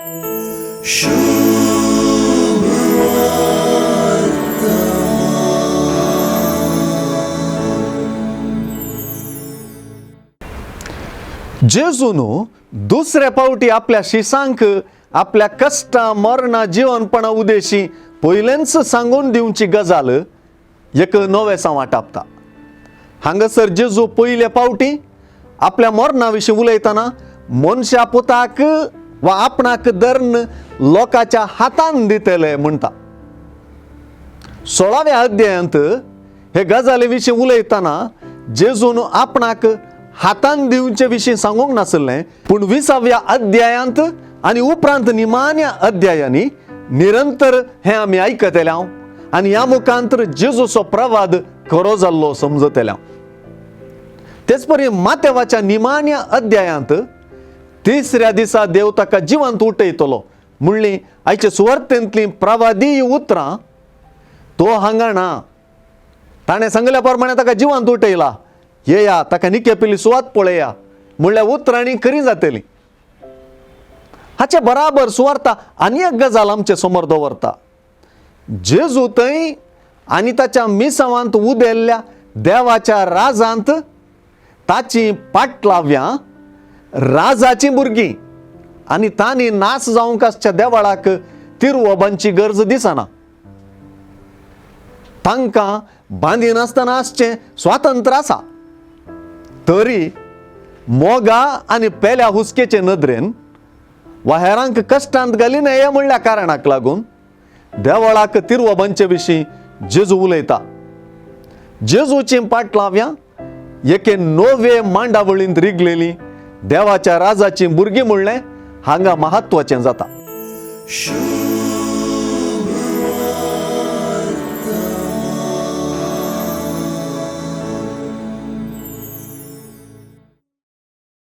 जेजून दुसऱ्या फावटी आपल्या शिसांक आपल्या कश्टां मरणां जिवनपणा उदेशी पयलेंच सांगून दिवची गजाल एक नवें वाटापता. हांगासर जेजू पयले फावटी आपल्या मरणा विशीं उलयतना मनशा पुताक वा आपणाक धरून लोकांच्या हातान दितले म्हणटा. 16व्या अध्यायांत हे गजाली विशीं उलयतना जेजून आपणाक हातान दिवचे विशीं सांगूंक नासलें, पूण 20व्या अध्यायांत आनी उपरांत निमाण्या अध्यायांनी निरंतर हें आमी आयकतले हांव आनी ह्या मुखांतर जेजूचो प्रवाद खरो जाल्लो समजतले हांव. तेच परी मातेवाच्या निमाण्या अध्यायांत तिसऱ्या दिसा देव ताका जिवंत उठयतलो म्हणली आयचे सुवार्थेंतलीं प्रवादीय उतरां तो हांगा ना, ताणें सांगल्या प्रमाणे ताका जिवंत उठयला, येया ताका निकेपिल्ली सुवात पळया म्हणल्यार उतरांनी खरी जातली. हाचे बराबर सुवार्ता आनी एक गजाल आमचे समोर दवरता. जेजू थंय आनी ताच्या मिसावांत उदेल्ल्या देवाच्या राजांत ताची पाटलाव्यां राजाचीं भुरगीं आनी तांणी नाच जावंक आसच्या देवळाक तिरवोबांची गरज दिसना. तांकां बांदिनासतना आसचें स्वातंत्र्य आसा, तरी मोगा आनी पेल्या हुस्केचे नदरेन वा हेरांक कश्टांत घालिना हे म्हणल्या कारणाक लागून देवळाक तिरवोबांचे विशीं जेजू उलयता. जेजूची पाटलाव्यां एके नवे मांडावळींत रिगलेली देवाच्या राजाची भुरगीं म्हणलें हांगा म्हत्वाचें जाता.